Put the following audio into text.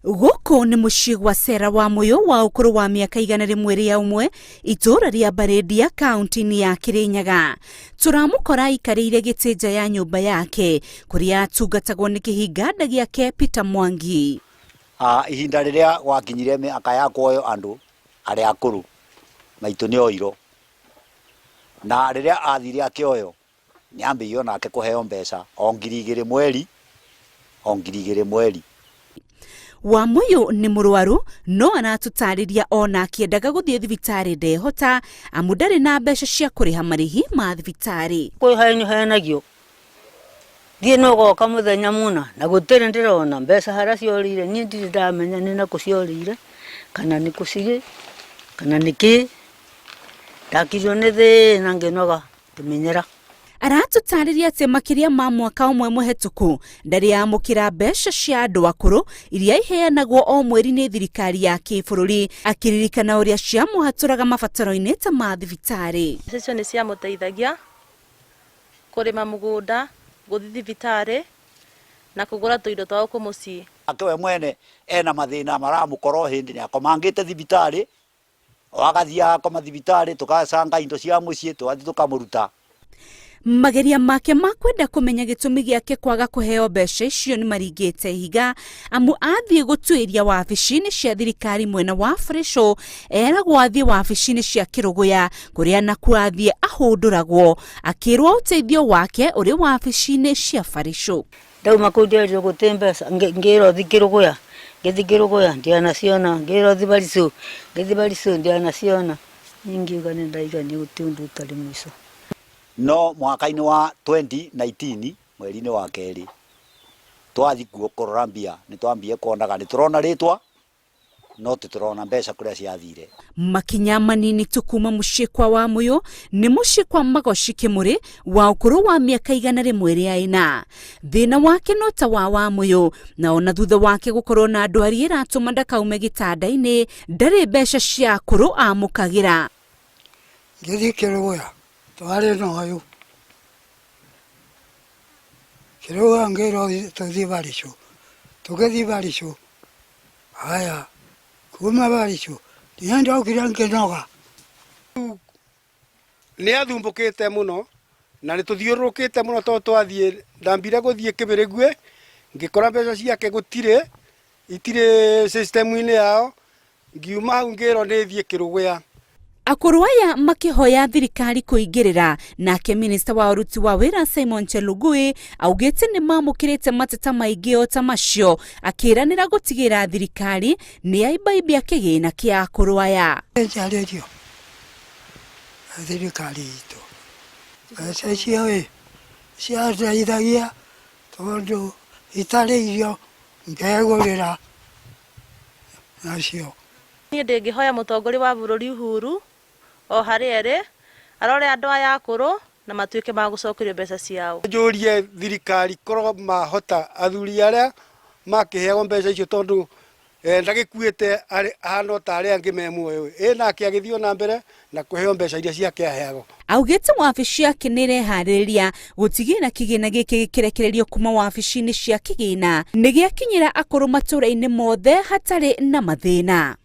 Gũkũ nĩ mũciĩ gwa Sera Wamũyũ wa ũkũrũ wa mĩaka 101 itũũra rĩa Mbarĩndia kaunti-inĩ ya Kĩrĩnyaga. Tũramũkora aikarĩire gĩtĩ nja ya nyũmba yake kũrĩa atungatagwo nĩ kĩhinganda gĩake Peter Mwangi. Ihinda rĩrĩa gwakinyire mĩaka ya kuoywo andũ arĩa akũrũ, maitũ nĩ oirwo. Na rĩrĩa athire akĩoywo, nĩ ambĩirie onake kũheo mbeca o 2000 mweri, o 2000 mweri. Wamũyũ nĩ mũrwaru no aratũtarĩria ona akĩendaga gũthiĩ thibitarĩ ndehota amu ndarĩ na mbeca cia kũrĩha marĩhi ma thibitarĩ. Kwĩ heanagio thiĩ no goka mũthenya mũna na gũtirĩ ndĩrona mbeca harĩa ciorĩire. Niĩ ndirĩ ndamenya nĩ nakũ ciorĩire, kana nĩ kũ cirĩ, kana nĩ kĩ. Ndakirio nĩ thĩna, ngĩnoga, ngĩmenyera. Aratũtarĩria atĩ makĩria ma mwaka ũmwe mũhetũku ndarĩ amũkĩra mbeca cia andũ akũrũ iria iheanagwo o mweri nĩ thirikari ya kĩbũrũri, akĩririkana ũrĩa ciamũhatũraga mabataro-inĩ ta ma thibitarĩ. Mbeca icio nĩ ciamũteithagia kũrĩma mũgũnda, gũthiĩ thibitarĩ na kũgũra tũindo twa gũkũ mũciĩ. Nake we mwene ena mathĩna maramũkora o hĩndĩ, nĩ akomangĩte thibitarĩ, o agathiĩ agakoma thibitarĩ, tũgacanga indo cia mũciĩ, tũgathiĩ tũkamũruta. Mageria make ma kwenda kũmenya gĩtũmi gĩake kwaga kũheo mbeca icio nĩ maringĩte ihiga, amu athiĩ gũtuĩria wabici-inĩ cia thirikari mwena wa Barisũ eragwo athiĩ wabici-inĩ cia Kĩrũgũya, kũrĩa nakuo athiĩ ahũndũragwo akĩrwo ũteithio wake ũrĩ wabici-inĩ cia Barisũ. Ndauma kũu nderirwo gũtĩ mbeca, ngĩrwo thiĩ Kĩrũgũya, ngĩthiĩ Kĩrũgũya ndianaciona, ngĩrwo thiĩ Barisũ, ngĩthiĩ Barisũ ndianaciona. Niĩ ngiuga nĩ ndaigania, gũtirĩ ũndũ ũtarĩ mũico. No mwaka-inĩ wa 2019 mweri-inĩ wa kerĩ twathiĩ kuo kũrora mbia, nĩ twambire kuonaga nĩ tũrona rĩtwa no tũtirona mbeca kũrĩa ciathire. Makinya manini tu kuma mũciĩ kwa Wamũyũ nĩ mũciĩ kwa Magoci Kĩmũrĩ wa ũkũrũ wa mĩaka 104. Thĩna wake no ta wa Wamũyũ, na ona thutha wake gũkorwo na ndwari ĩratũma ndakaume gĩtanda-inĩ, ndarĩ mbeca cia akũrũ amũkagĩra. Ngĩthiĩ Kĩrũgũya twarĩ na ũyũ Kĩrũgũya, ngĩrwo tũthiĩ Baricũ, tũgĩthiĩ Baricũ. Haya, kuma Baricũ niĩ ndokire ngĩnoga. Nĩ athumbũkĩte mũno na nĩ tũthiũrũrũkĩte mũno, tondũ twathiĩ, ndambire gũthiĩ Kĩbĩrĩguĩ, ngĩkora mbeca ciake gũtirĩ, itirĩ system-inĩ yao. Ngiuma hau ngĩrwo nĩ thiĩ Kĩrũgũya. Akũrũ aya makĩhoya thirikari kũingĩrĩra, nake minista wa ũruti wa wĩra Simon Chelugui augĩte nĩ mamũkĩrĩte mateta maingĩ o ta macio, akĩranĩra gũtigĩra thirikari nĩ yaimbaimbia kĩgĩna kĩa akũrũ aya. Njarĩrio thirikari itũ, mbeca icio ĩ ciandeithagia tondũ itarĩ irio ngegũrĩra nacio. Niĩ ndĩngĩhoya mũtongoria wa bũrũri Uhuru o harĩa arĩ arore andũ aya akũrũ na matuĩke ma gũcokerio mbeca ciao. Njũrie thirikari korwo mahota athuri arĩa makĩheagwo mbeca icio, tondũ ndagĩkuĩte, ahana o ta arĩa angĩ me muoyo, ĩ nake agĩthiĩ o na mbere na kũheo mbeca iria ciake aheagwo. Augĩte wabici yake nĩ ĩreharĩrĩria gũtigĩrĩra kĩgĩna gĩkĩ gĩkĩrekererio kuma wabici-inĩ cia kĩgĩna nĩ gĩakinyĩra akũrũ matũũra-inĩ mothe hatarĩ na mathĩna.